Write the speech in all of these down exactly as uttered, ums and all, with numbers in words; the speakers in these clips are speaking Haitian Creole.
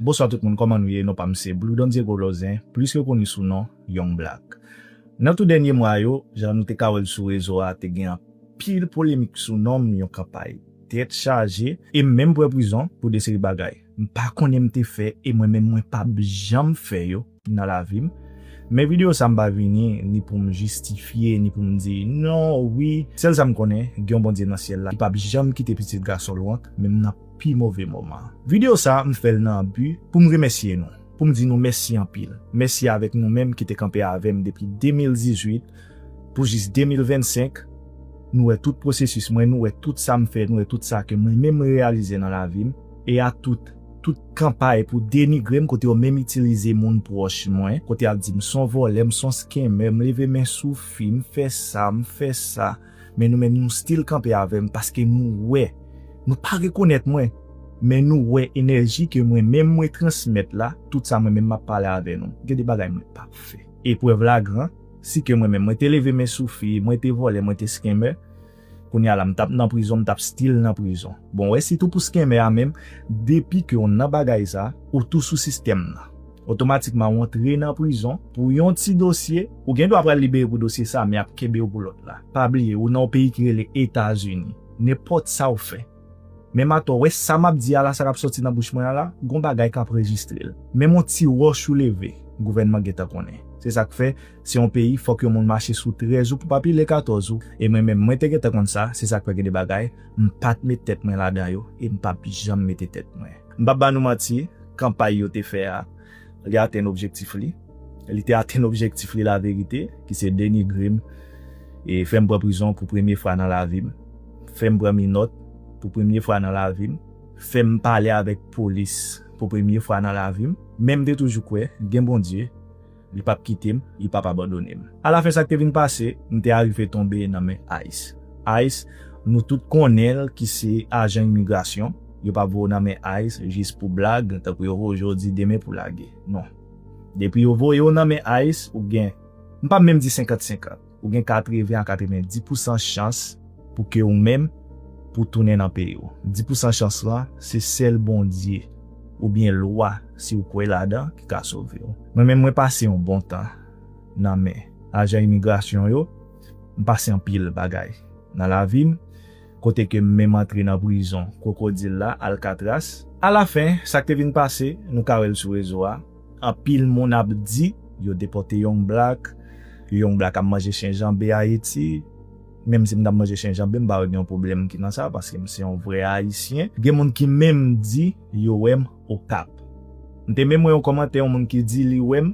Bonswa tout moun, kòman nou ye? Non pa m se Blue Don Diego Lozen, plis rekoni sou non Young Black. Nan tou dènye mwa yo, jan nou te ka wè l sou rezo a, te gen anpil polemik sou non m, yon kanpay tèt chaje, e m menm pran prizon pou de seri bagay m pa konnen m te fè, e mwen menm mwen p ap janm fè yo nan lavi m. Men videyo sa m pa vini ni pou m jistifye, ni pou m di non, wi. Sèl sa m konnen, gen yon Bondye nan syèl la ki p ap janm kite pitit gason l wont, menm nan pi move moman. Videyo sa, m fè l nan bi pou m remèsye nou, pou m di nou mèsi anpil. Mèsi avèk nou menm ki te kanpe avè m depi de mil dizuit pou jis de mil vennsenk. Nou wè tout pwosesis mwen, nou wè tout sa m fè, nou wè tout sa ke mwen menm m reyalize nan lavi m. E a tout, tout kanpay pou denigre m, kote yo menm itilize moun pwòch mwen, kote y ap di m s on vòlè, m s on scammer, m leve men sou fi, m fè sa, m fè sa. Men nou menm nou still kanpe avè m paske nou wè, nou pa rekonèt mwen, men nou wè enèji ke mwen menm mwen transmèt la, tout sa mwen menm m ap pale avè nou. Gen de bagay mwen p ap fè. Eprèv la gran, si ke mwen menm mwen te leve men sou fi, mwen te vòlè, mwen te scammer, kounye a la m t ap nan prizon, m t ap still nan prizon. Bon, wè sitou pou scammer a menm, depi ke w nan bagay sa, ou tou sou sistèm nan. Otomatikman ou antre nan prizon pou yon ti dosye, ou gen dwa pral libere pou dosye sa, men y ap kenbe w pou lòt la. Pa bliye, ou nan yon peyi ki rele Etazini. Nenpòt sa w fè. Menm atò, wè sa m ap di a la, sa k ap sòti nan bouch mwen an la, gon bagay k ap rejistre l. Menm yon ti wòch ou leve, gouvènman gentan konnen. Se sa k fè, se yon peyi, fòk yon moun mache sou trèz ou pou pa pile katòz ou. E mwen menm, mwen te gentan konn sa, se sa k fè gen de bagay, m pa t met tèt mwen ladan yo, e m p ap janm mete tèt mwen. M p ap ba nou manti, kanpay yo te fè a, li atenn objektif li. Li te atenn objektif li laverite, ki se denigre m, e fè m pran prizon pou premye fwa nan lavi m, fè m pran minòt pou premye fwa nan lavi m, fè m pale avèk polis pou premye fwa nan lavi m. Men m te toujou kwè gen Bondye, li p ap kite m, li p ap abandone m. Alafen, sa k te vin pase, m te arive tonbe nan men ice. ice, nou tout konnen l ki se ajan imigrasyon. Yo p ap voye w nan men ice jis pou blag, tankou yo voye w jodi, demen pou lage. Non. Depi yo voye w nan men ice, ou gen, m p ap menm di senkant senkant, ou gen katreven a katrevenndis pousan chans pou ke ou menm, pou tounen nan peyi w. Dis pousan chans lan, se sèl Bondye oubyen lwa, si w kwè ladan, ki ka sove w. Mwen menm, mwen pase yon bon tan nan men ajan imigrasyon yo. M pase anpil bagay nan lavi m, kote ke m menm antre nan prizon kwokodil la, Alcatraz. Alafen, sa k te vin pase, nou ka wè l sou rezo a. Anpil moun ap di yo depòte Young Black, Young Black ap manje chen janbe Ayiti. Menm si m t ap manje chen janbe, m pa wè gen yon pwoblèm ki nan sa, paske m se yon vrè Ayisyen. Gen moun ki menm di yo wè m Okap. M te menm wè yon kòmantè, yon moun ki di li wè m,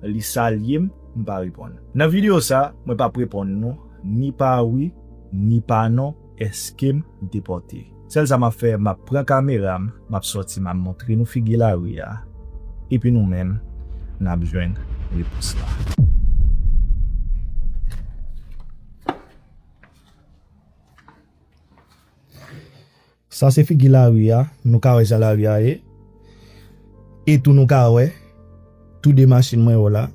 li salye m, m pa reponn. Nan videyo sa, mwen p ap reponn nou, ni pa wi, ni pa non, èske m depòte. Sèl sa m ap fè, m ap pran kamera m, m ap sòti, m ap montre nou figi lari a. Epi nou menm, n ap jwenn repons la. Sa se figi lari a, nou ka wè jan lari a ye. E tou nou ka wè, tou de machin mwen yo la,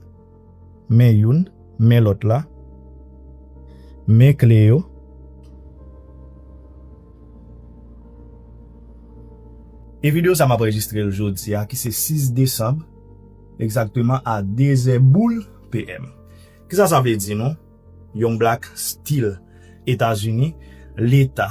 men youn, men lòt la, men kle yo. E videyo sa m ap anrejistre l jodi a, ki se sis desanm, egzakteman a de zè boul P M. Kisa sa vle di nou? Young Black still Etazini, Leta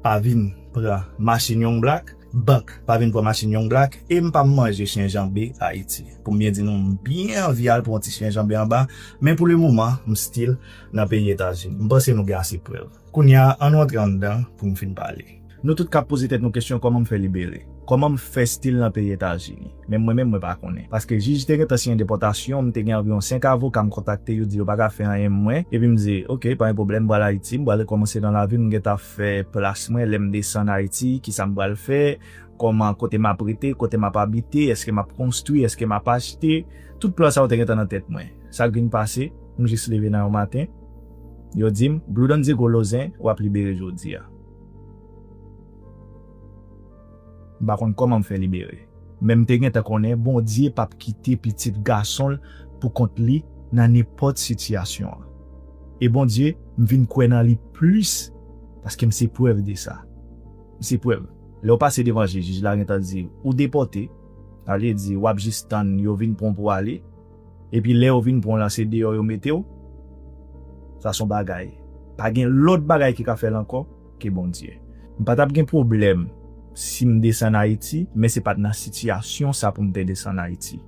pa vin pran machin Young Black, bank pa vin pran machin Young Black, e m pa manje chen janbe Ayiti. Pou m byen di nou, m byen anvi al pran yon ti chen janbe anba, men pou le moman, m still nan peyi Etazini. M panse nou gen ase prèv. Kounye a, ann rantre anndan pou m fin pale. Nou tout k ap poze tèt nou kesyon kòman m fè libere? Kòman m fè still nan peyi Etazini? Men mwen menm, mwen pa konnen. Paske jij te gentan siyen depòtasyon, m te gen anviwon senk avoka m kontakte, yo di yo pa ka fè anyen mwen. Epi m di, oke, pa gen pwoblèm, m pral Ayiti, m pral rekòmanse nan lavi m, m gentan fè plas mwen, lè m desann Ayiti, kisa m pral fè, kòman, kote m ap rete, kote m ap abite, èske m ap konstwi, èske m ap achte, tout plan sa yo te gentan nan tèt mwen. Sa k vin pase, m jis leve nan yon maten, yo di m, Blue Don Diego Lozen, w ap libere jodi a. M pa konn kòman m fè libere. Men m te gentan konnen Bondye p ap kite pitit gason l pou kont li nan nenpòt sitiyasyon. E Bondye, m vin kwè nan li plis, paske m se prèv de sa. M se prèv. Lè w pase devan jij, jij la gentan di w ou depòte, Sa vle di, w ap jis tann yo vin pran w pou ale. Epi lè yo vin pran w la, se deyò yo mete w. Sa se yon bagay. Pa gen lòt bagay ki ka fè l ankò ke Bondye. M pa t ap gen pwoblèm si m desann Ayiti, men se pa t nan sitiyasyon sa pou m te desann Ayiti.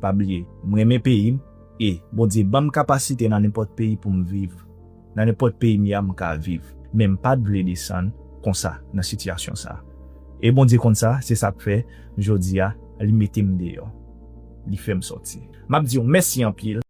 Pa bliye, m renmen peyi m, e Bondye ban m kapasite nan nenpòt peyi pou m viv. Nan nenpòt peyi m ye a, m ka viv. Men m pa t vle desann konsa nan sitiyasyon sa. E Bondye konn sa, se sa k fè, jodi a, li mete m deyò. Li fè m sòti. M ap di w mèsi anpil.